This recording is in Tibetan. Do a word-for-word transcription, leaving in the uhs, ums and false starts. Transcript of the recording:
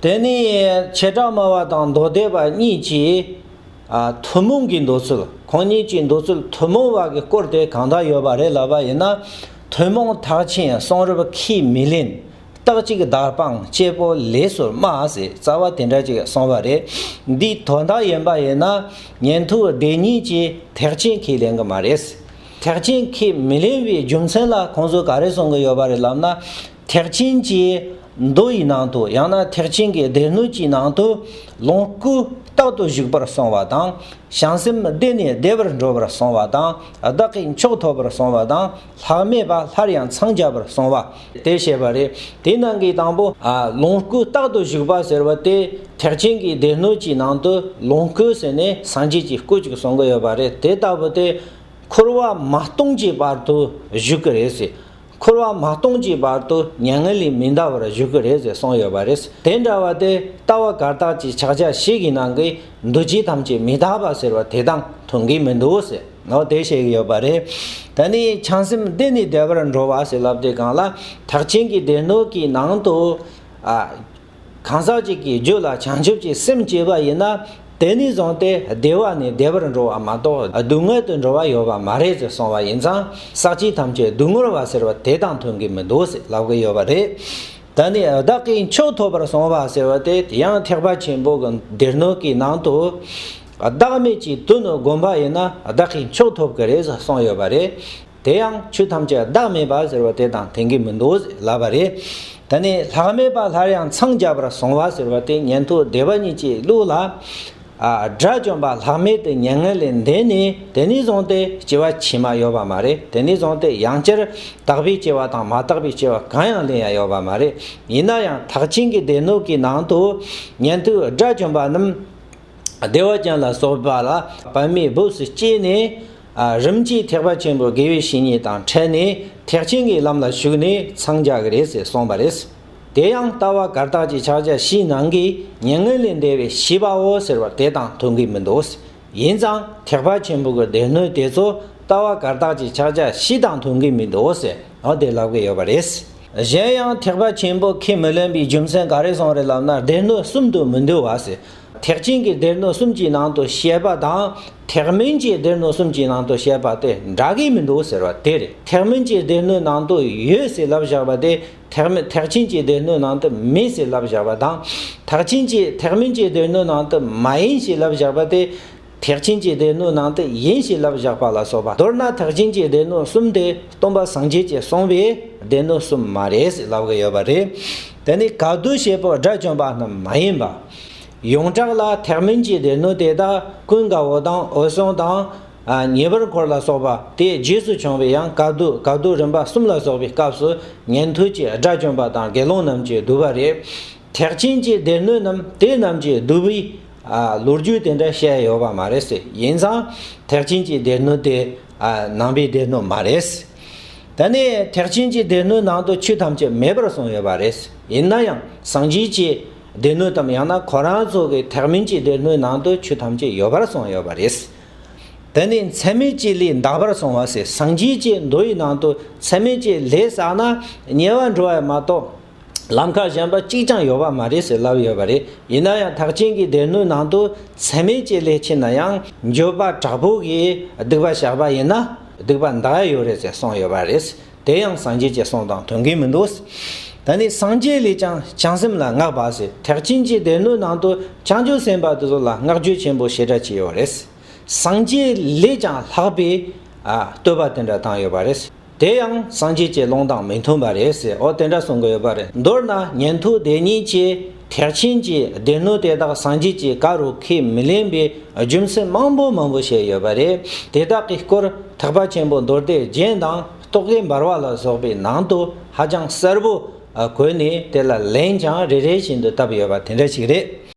དེ་ནས་བྱེ་བྲག་སྨྲ་བ་དང་མདོ་སྡེ་པ་གཉིས་ཀྱིས། ཨ། ཐུན་མོང་གི་འདོད་ཚུལ། ཁོང་གཉིས་ཀྱི་འདོད་ཚུལ་ཐུན་མོང་བ་གི་སྐོར་དེ་གང་དག་ཡོད་པ་རེད་ལབ་པ་ཡིན་ན། ཐུན་མོང་ཐེག་ཆེན་གསུང་རབ་ཁས་མི་ལེན། རྟག་གཅིག་བརྡ་སྤངས་གཅེར་བུ་ལས་སུ་སྨྲ་ཟེར་རྩ་བ་དེ་འདྲ་ཅིག་གསུངས་པ་རེད། འདིའི་དོན་དག་ཡིན་པ་ཡིན་ན། ཉན་ཐོས་སྡེ་གཉིས་ཀྱིས་ཐེག་ཆེན་ཁས་ལེན་གི་མ་རེད། ཐེག་ཆེན་ཁས་མི་ལེན་པའི་རྒྱུ་མཚན་ལ་ཁོང་ཚོས་ག་རེ་གསུང་གི་ཡོད་པ་རེད་ལབ་ན། ཐེག་ཆེན་གྱི་མདོ་ཡི་ནང་དུ། ཡང་ན་ཐེག་ཆེན་གྱི་སྡེ་སྣོད་ཀྱི་ནང་དུ། ལོངས་སྐུ་རྟག་ཏུ་བཞུགས་པར་གསུངས་པ་དང་། བྱང་སེམས་བདེ་ནས་བདེ་བར་འགྲོ་བར་གསུངས་པ་དང་། བདག་གིས་མཆོག་ཐོབ་པར་གསུངས་པ་དང་། ལྷག་མེད་པ་སླར་ཡང་འཚང་རྒྱ་བར་གསུངས་པ། དེ་བཤད་པ་རེད། དེ་ནང་གི་དང་པོ། ཨ། ལོངས་སྐུ་རྟག་ཏུ་བཞུགས་པ་ཟེར་བ་དེ། ཐེག་ཆེན་གྱི་སྡེ་སྣོད་ཀྱི་ནང་དུ་ལོངས་སྐུ་ཟེར་ནས་སངས་རྒྱས་ཀྱི་སྐུ་ཅིག་གསུང་གི་ཡོད་པ་རེད། དེ་ལྟ་བུ་དེ། འཁོར་བ་མ་སྟོངས་ཀྱི་བར་དུ་བཞུགས་ཀྱི་རེད་ཟེར། འཁོར་བ་མ་སྟོངས་ཀྱི་བར་དུ་མྱ་ངན་ལས་མི་འདའ་བར་བཞུགས་ཀྱི་རེད་ཟེར་གསུངས་ཡོད་པ་རེད། དེ་འདྲ་བ་དེ་ལྟ་བ་བཀའ་རྟགས་ཀྱི་ཕྱག་རྒྱ་བཞི་གི་ནང་གི་འདུ་བྱེད་ཐམས་ཅད་མི་རྟག་པ་ཟེར་བ་དེ་དང་མཐུན་གྱི་མི་འདུག་ཟེར། འོ་དེ་བཤད་ཀྱི་ཡོད་པ་རེད། ད་ནི་བྱང་སེམས་བདེ་ནས་བདེ་བར་འགྲོ་བ་ཟེར་ལབ་དུས་སྒང་ལ། ཐེག་ཆེན་གྱི་སྡེ་སྣོད་ཀྱི་ནང་དུ། ཨ། གང་ཟག་ཅིག་གི་རྒྱུད་ལ་བྱང་ཆུབ་ཀྱི་སེམས་སྐྱེས་པ་ཡིན་ན། དེ་ནས་བཟུང་སྟེ་བདེ་བ་ནས་བདེ་བར་འགྲོ་བ་མ་གཏོགས། སྡུག་བསྔལ་དུ་འགྲོ་བ་ཡོད་པ་མ་རེད་ཅེས་གསུངས་པ་ཡིན་ཙང་། ཟག་བཅས་ཐམས་ཅད་སྡུག་བསྔལ་བ་ཟེར་བ་དེ་དང་མཐུན་གྱི་མི་འདུག་ཟེར་ལབ་ཀྱི་ཡོད་པ་རེད། ད་ནི་བདག་གིས་མཆོག་ཐོབ་པར་གསུངས་པ་ཟེར་བ་དེ། དེ་ཡང་ཐེག་པ་ཆེན་པོ་གི་སྡེ་སྣོད་ཀྱི་ནང་དུ། བདག་མེད་ཀྱི་དོན་བསྒོམ་པ་ཡིན་ན་བདག་གིས་མཆོག་ཐོབ་ཀྱི་རེད་ཟེར་གསུངས་ཡོད་པ་རེད། དེ་ཡང་ཆོས་ཐམས་ཅད་བདག་མེད་པ་ཟེར་བ་དེ་དང་མཐུན་གྱི་མི་འདུག་ལབ་པ་རེད། དེ་ནས་ལྷག་མེད་པ་སླར་ཡང་འཚང་རྒྱ་བར་གསུངས་པ་ཟེར་བ་དེ། ཉན་ཐོས་སྡེ་པ་གཉིས་ཀྱི་ལུགས་ལ། ཨ། དགྲ་བཅོམ་པ་ལྷག་མེད་དུ་མྱ་ངན་ལས་འདས་ནས། དེ་ནས་བཟུང་སྟེ་སྐྱེ་བ་ཕྱི་མ་ཡོད་པ་མ་རེད། དེ་ནས་བཟུང་སྟེ་ཡང་བསྐྱར་དག་པའི་སྐྱེ་བ་དང་མ་དག་པའི་སྐྱེ་བ་གང་ཡང་ལེན་ཡ་ཡོད་པ་མ་རེད། ཡིན་ན་ཡང་ཐེག་ཆེན་གྱི་སྡེ་སྣོད་ཀྱི་ནང་དུ་ཉན་ཐོས་དགྲ་བཅོམ་པ་རྣམས། བདེ་བ་ཅན་ལ་སོགས་པ་ལ་བར་མའི་སྦུབས་སུ་སྐྱེས་ནས། ཨ། རིམ་གྱིས་ཐེག་པ་ཆེན་པོའི་དགེ་བའི་བཤེས་གཉེན་དང་འཕྲད་ནས། ཐེག་ཆེན་གྱི་ལམ་ལ་ཞུགས་ནས་འཚང་རྒྱ་གི་རེད་ཟེར་གསུངས་པ་རེད། དེ་ཡང་ལྟ་བ་བཀའ་རྟགས་ཀྱི་ཕྱག་རྒྱ་བཞིའི་ནང་གི་མྱ་ངན་ལས་འདས་པའི་ཤེས་པའོ་ཟེར་བ་དེ་དང་མཐུན་གྱི་མི་འདུག། ཡིན་ཙང་ཐེག་པ་ཆེན་པོ་གི་སྡེ་སྣོད་དེ་ཚོ་ལྟ་བ་བཀའ་རྟགས་ཀྱི་ཕྱག་རྒྱ་བཞི་དང་མཐུན་གྱི་མི་འདུག་ཟེར། འོ་དེ་ལབ་ཀྱི་ཡོད་པ་རེད། གཞན་ཡང་ཐེག་པ་ཆེན་པོ་ཁས་མི་ལེན་པའི་རྒྱུ་མཚན་ག་རེ་གསུངས་རེད་ལབ་ན། སྡེ་སྣོད་གསུམ་དུ་མི་འདུ་བ་ཟེར། ཐེག་ཆེན་གྱི་སྡེ་སྣོད་གསུམ་གྱི་ནང་དུ་བཤད་པ་དང་། ཐེག་དམན་གྱི་སྡེ་སྣོད་གསུམ་གྱི་ནང་དུ་བཤད་པ་དེ་འདྲ་གི་མི་འདུག་ཟེར་བ་དེ་རེད། ཐེག་དམན་གྱི་སྡེ་སྣོད་ནང་དུ་ཡོད་ཟེར་ལབ་བཞག་པ་དེ། ཐེག་དམན། ཐེག་ཆེན་གྱི་སྡེ་སྣོད་ནང་དུ་མེད་ཟེར་ལབ་བཞག་པ་དང་། ཐེག་ཆེན་གྱི། ཐེག་དམན་གྱི་སྡེ་སྣོད་ནང་དུ་མ་ཡིན་ཞེས་ལབ་བཞག་པ་དེ། ཐེག་ཆེན་གྱི་སྡེ་སྣོད་ནང་དུ་ཡིན་ཞེས་ལབ་བཞག་པ་ལ་སོགས་པ། མདོར་ན་ཐེག་ཆེན་གྱི་སྡེ་སྣོད་གསུམ་དེ་སྟོན་པ་སངས་རྒྱས་ཀྱིས་གསུངས་པའི་སྡེ་སྣོད་གསུམ་མ་རེད་ཟེར་ལབ་ཀྱི་ཡོད་པ་རེད། དེ་ནི་ག་དུས་བཤད་པའི་དགྲ་བཅོམ་པ་རྣམས་མ་ཡིན་པ། ཡོངས་གྲགས་ལ་ཐེག་དམན་གྱི་སྡེ་སྣོད་དེ་དག་ཀུན་དགའ་བོ་དང་འོད་སྲུང་དང་། ཨ། ཉེ་འབར་འཁོར་ལ་སོགས་པ། དེའི་རྗེས་སུ་བྱུང་བའི་ཡང་ག་དུས་ག་དུས་རིམ་པ་གསུམ་ལ་སོགས་པའི་སྐབས་སུ་ཉན་ཐོས་ཀྱི་དགྲ་བཅོམ་པ་དང་དགེ་སློང་རྣམས་ཀྱིས་བསྡུས་པ་རེད། ཐེག་ཆེན་གྱི་སྡེ་སྣོད་རྣམས་དེ་རྣམས་ཀྱིས་བསྡུས་པའི། ཨ། ལོ་རྒྱུས་དེ་འདྲ་བཤད་ཡོད་པ་མ་རེད་ཟེར། ཡིན་ཙང་ཐེག་ཆེན་གྱི་སྡེ་སྣོད་དེ། ཨ། ནང་པའི་སྡེ་སྣོད་མ་རེད། ད་ནི་ཐེག་ཆེན་གྱི་སྡེ་སྣོད་ནང་དུ་ཆོས་ཐམས་ཅད་མེད་པར་གསུངས་ཡོད་པ་རེད། ཡིན་ན་ཡང་སངས་རྒྱས་ཀྱི་སྡེ་སྣོད་དམ། ཡང་ན་ཁོ་རང་ཚོ་གི་ཐེག་དམན་གྱི་སྡེ་སྣོད་ནང་དུ་ཆོས་ཐམས་ཅད་ཡོད་པར་གསུངས་ཡོད་པ་རེད། དེ་ནི་མཚམས་མེད་ཀྱི་ལས་འདག་པར་གསུངས་པ་ཟེར། སངས་རྒྱས་ཀྱི་མདོ་ཡི་ནང་དུ་མཚམས་མེད་ཀྱི་ལས་བསགས་ན་ཉེ་བར་འགྲོ་བ་མ་གཏོགས། ལམ་ཁ་གཞན་པ་གཅིག་ཀྱང་ཡོད་པ་མ་རེད་ཟེར་ལབ་ཡོད་པ་རེད། ཡིན་ན་ཡང་ཐེག་ཆེན་གྱི་སྡེ་སྣོད་ནང་དུ་མཚམས་མེད་ཀྱི་ལས་ཕྱིན་ན་ཡང་འགྱོད་པ་དྲག་པོ་གིས་སྡིག་པ་བཤགས་པ་ཡིན་ན་སྡིག་པ་འདག་ཡ་ཡོད་རེད་ཟེར་གསུངས་ཡོད་པ་རེད། དེ་ཡང་སངས་རྒྱས་ཀྱི་གསུང་དང་མཐུན་གྱི་མི་འདུག། ད་ནི་སངས་རྒྱས་ལས་ཀྱང་བྱང་སེམས་ལ་བསྔགས་པ་ཟེར། ཐེག་ཆེན་གྱི་སྡེ་སྣོད་ནང་དུ་བྱང་ཆུབ་སེམས་དཔའ་དེ་ཚོ་ལ་བསྔགས་བརྗོད་ཆེན་པོ་ཞེ་དྲག་བྱས་ཡོད་རེད། སངས་རྒྱས་ལས་ཀྱང་ལྷག་པའི། ཨ། བསྟོད་པ་དེ་འདྲ་བཏང་ཡོད་པ་རེད། དེ་ཡང་སངས་རྒྱས་ཀྱི་ལུང་དང་མི་མཐུན་པ་རེད་ཟེར། འོ་དེ་འདྲ་གསུང་གི་ཡོད་པ་རེད། མདོར་ན་ཉན་ཐོས་སྡེ་གཉིས་ཀྱིས་ཐེག་ཆེན་གྱི་སྡེ་སྣོད་དེ་དག་སངས་རྒྱས་ཀྱིས་ག་རུ་ཁས་མི་ལེན་པའི་རྒྱུ་མཚན་མང་པོ་མང་པོ་བཤད་ཡོད་པ་རེད། དེ་དག་གི་སྐོར་ཐེག་པ་ཆེན་པོ་མདོ་སྡེ་རྒྱན་དང་རྟོག་གེ་འབར་བ་ལ་སོགས་པའི་ནང་དུ་ཧ་ཅང་གསལ་པོ། ཨ། བཀོད་ནས་དེ་ལ་ལན་ཀྱང་རེ་རེ་བཞིན་དུ་བཏབ་ཡོད་པ་དེ་འདྲ་ཞིག་རེད།